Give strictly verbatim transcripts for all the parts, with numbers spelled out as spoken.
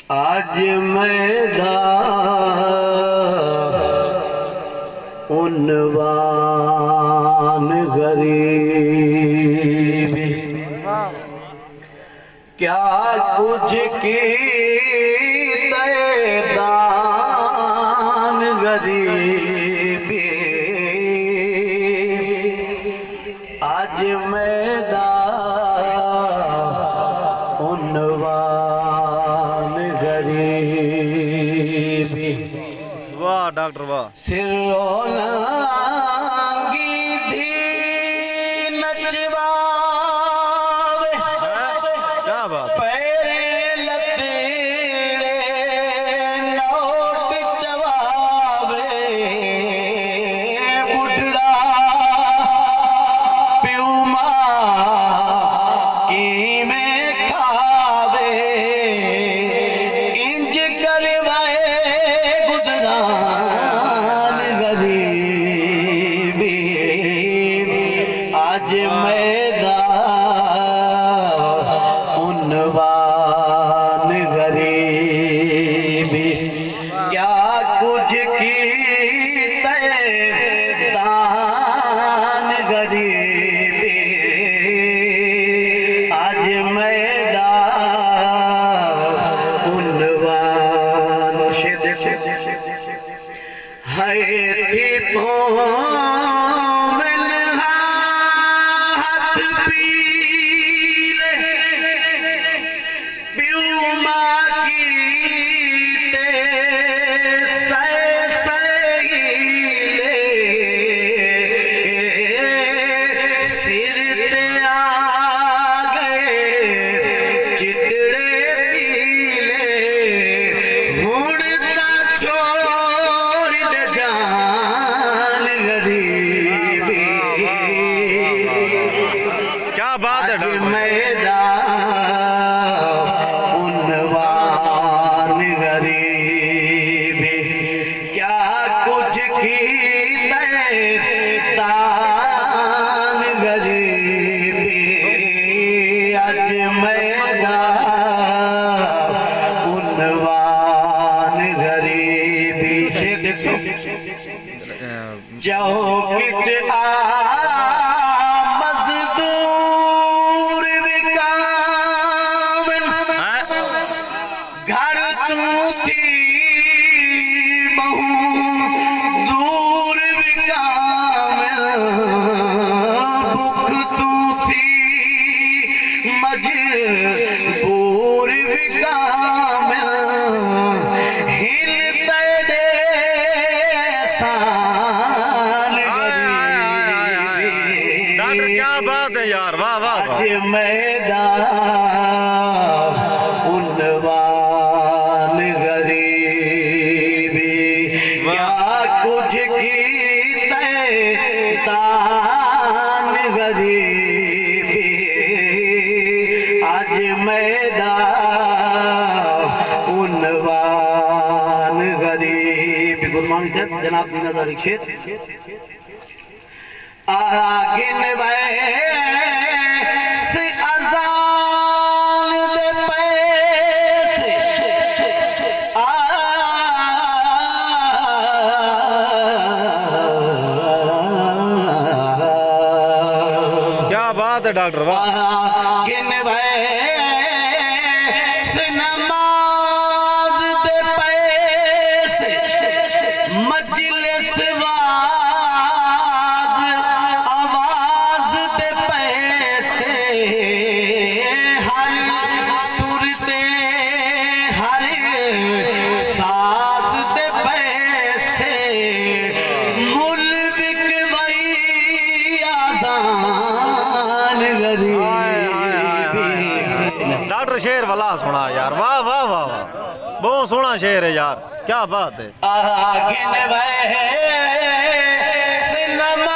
اڄ میݙا عنوان غریب، کیا کجھ کیتے دان غریب۔ اڄ میݙا عنوان غریب۔ واہ ڈاکٹر واہ۔ سرو نانگی دھی نچواوے۔ کیا بات ہے۔ پیریں لتیڑے نوٹ چواوے۔ ٻڈھڑا پیو ماء کیویں کھاوے۔ انج کروائے گزران غریبی۔ اڄ میݙا عنوان غریبی۔ کیا کجھ کیتے دان غریبی۔ اڄ میݙا عنوان۔ شعر ݙیکھو۔ ہائے تھی پوون ہا ہتھ پیلے، پیو ماء کیتے سئے سئے ہیلے۔ سر تے آ ڳئے چٹڑے تیلے، ہݨ تاں چھوڑ ݙے جان غریبی۔ کیا بات ہے اڄ ڈاکٹر۔ میݙا عنوان غریبی۔ کیا کجھ کیتے دان غریبی۔ اڄ میݙا عنوان غریبی۔ شعر ݙیکھو۔ چوک اچ آ مزدور وکاون، گھر توں تھی ٻہوں دور وکاون، بکھ توں تھی مجبور وکاون، ہن تیݙے احسان ہائے، ہائے، ہائے، ہائے، ہائے۔ غریبی۔ ڈاکٹر کیا بات ہے یار، واہ، واہ، واہ۔ اڄ میݙا عنوان غریبی، واہ۔ کیا کجھ کیتے دان غریبی۔ اڄ میݙا عنوان غریب۔ گرمانی صاحب، جناب دی نظر ہک شعر۔ آ گھن ویس اذان دے پیسے۔ آ کیا بات ہے ڈاکٹر، واہ۔ گھن ویس نماز دے پیسے، مجلس واز آواز دے پیسے، ہر سر تے ہر ساز دے پیسے، مل وک وئی آزان غریبی۔ ڈاکٹر شعر ولا سݨا یار، واہ، واہ، واہ، واہ۔ ٻہوں سوہݨا شعر ہے یار، کیا بات ہے۔ آ گھن ویس نماز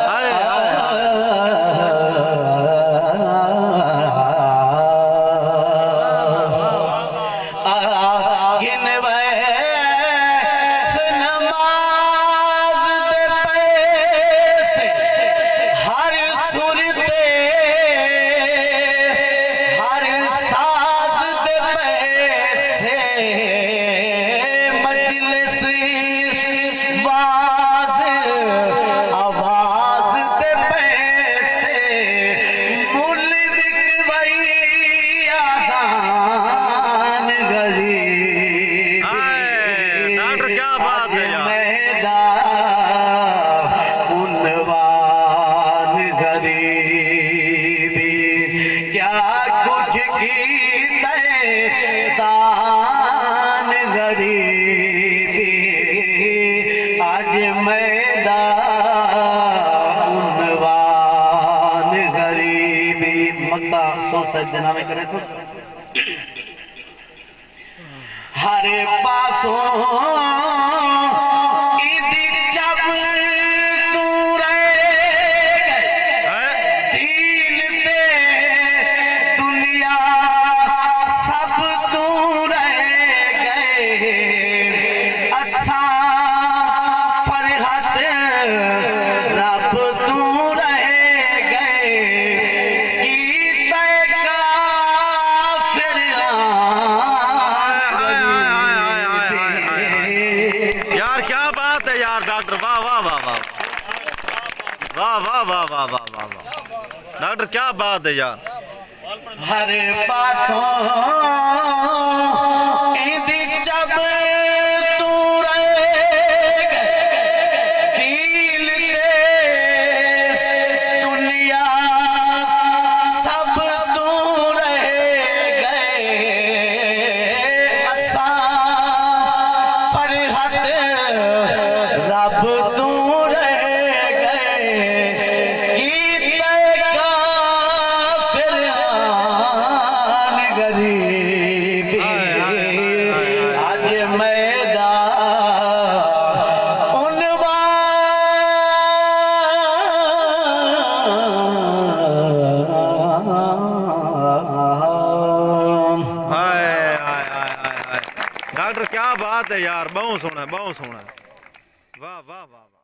ہائے، ہائے، ہائے۔ آ گھن ویس نماز دے پیسے، کیا بات ہے یار۔ میرا عنوان غریبی، کیا کچھ کیتے دان غریبی، اڄ میرا عنوان غریبی۔ مکہ سو سجدے نہ میں کرے سو۔ ہر پاسوں ایندی چب توں رہ ڳئے، دین تے دنیا سب توں رہ ڳئے، اساں فرحت رب توں رہ ڳئے، کیتے کافر آں۔ یار کیا بات ہے یار ڈاکٹر، واہ واہ واہ واہ۔ واہ واہ واہ واہ واہ واہ واہ۔ ڈاکٹر کیا بات ہے یار۔ ہر پاسوں ایندی چب توں رہ ڳئے، دین تے دنیا سب توں رہ ڳئے، اساں فرحت رب توں رہ ڳئے، کیتے کافر آن غریبی، اڄ میرا عنوان۔ ہائے، ہائے، ہائے، ہائے، ہائے۔ ڈاکٹر کیا بات ہے یار، ٻہوں سوہݨا، ٻہوں سوہݨا۔ واہ، واہ، واہ، واہ۔